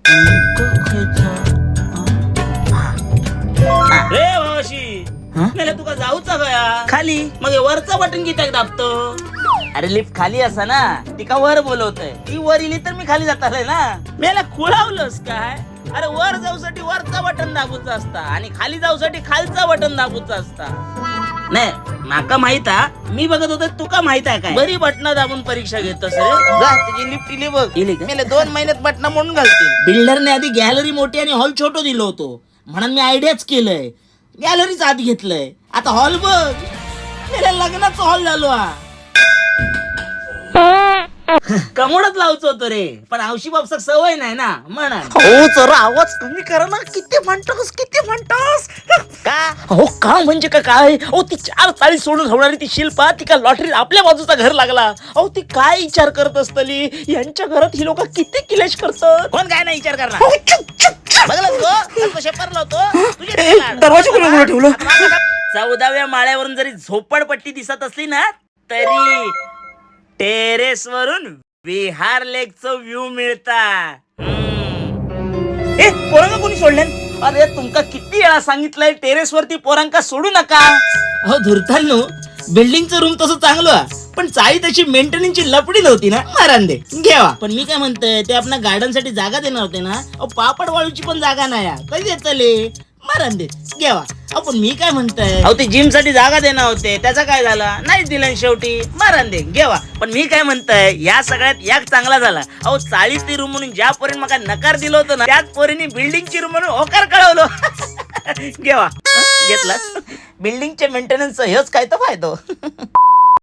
रे भावाशी, मेला तुका जाऊचा गया खाली. मग हे वरचा बटन कित्याक दाबतो? अरे, लिफ्ट खाली असा ना, तिका वर बोलवतय. ती वर इली तर मी खाली जातालय ना. मेला खुळावलंस काय? अरे, वर जाऊसाठी वरचा बटन दाबूचा असता आणि खाली जाऊसाठी खालचा बटन दाबूचा असता. नाही, माका माहित हा, मी बघत होतो. तुका माहित आहे काय? बरी बटना दाबून परीक्षा घेतोस रे. जा, तुझी लिफ्ट इली बघ. इली का? मेले 2 महिन्यात बटना म्हणून घालतील. बिल्डरने आधी गॅलरी मोठी आणि हॉल छोटो दिलो होतो, म्हणून मी आयडियाच केलंय, गॅलरीच आत घेतलंय. आता हॉल बघ, मेल्या लग्नाचा हॉल झालो हा. कमोडच लावचो होतो रे, पण आवशी बापसाक सवय नाही ना म्हणा. हो, जरा आवाज कमी करा ना. किती म्हणतोस, किती म्हणतोस? का हो? का म्हणजे का काय? अहो, ती चार चाळी सोडून होणारी ती शिल्पा, तिका लॉटरीत आपल्या बाजूचा घर लागला. अहो, ती काय विचार करत असतली? यांच्या घरात ही लोक किती किलेश करतात. कोण काय नाही विचार करणार. अहो, चुप, चुप, चुप. बघलंस गो, कसं शेपरला होतो तुझे. ए, दरवाजा कोणी उघडा ठेवलं? 14व्या माळ्यावरून जरी झोपडपट्टी दिसत असली ना, तरी टेरेस वरून विहार लेकचं व्ह्यू मिळता. ए, पोरांका कोणी सोडलं? अरे, तुमका किती वेळा सांगितलंय, टेरेस वरती पोरांका सोडू नका. हो धुरतांनो, बिल्डिंगचं रूम तसं चांगलं आहे, पण चाळी तशी मेंटेनन्सची लपडी नव्हती ना. मारांदे, घ्यावा. पण मी काय म्हणतोय, ते आपल्या गार्डन साठी जागा देणार होते ना. अहो, पापड वाळूची पण जागा नाही आहे. कधी देतले? मारांदे, घ्यावा. अहो, पण मी काय म्हणतोय, अहो ते जिम साठी जागा देणार होते, त्याचा काय झाला? नाही दिलं ना शेवटी. मारांदे, घ्यावा. पण मी काय म्हणतोय, या सगळ्यात याक चांगला झाला. अहो, चाळीस ती रूम म्हणून ज्या पोरीने मला नकार दिलं होतं ना, त्याच पोरीने बिल्डिंगची रूम म्हणून होकार कळवलो. घ्यावा. घेतलास? बिल्डिंगच्या मेंटेनन्सचा हेच काय तर फायदो.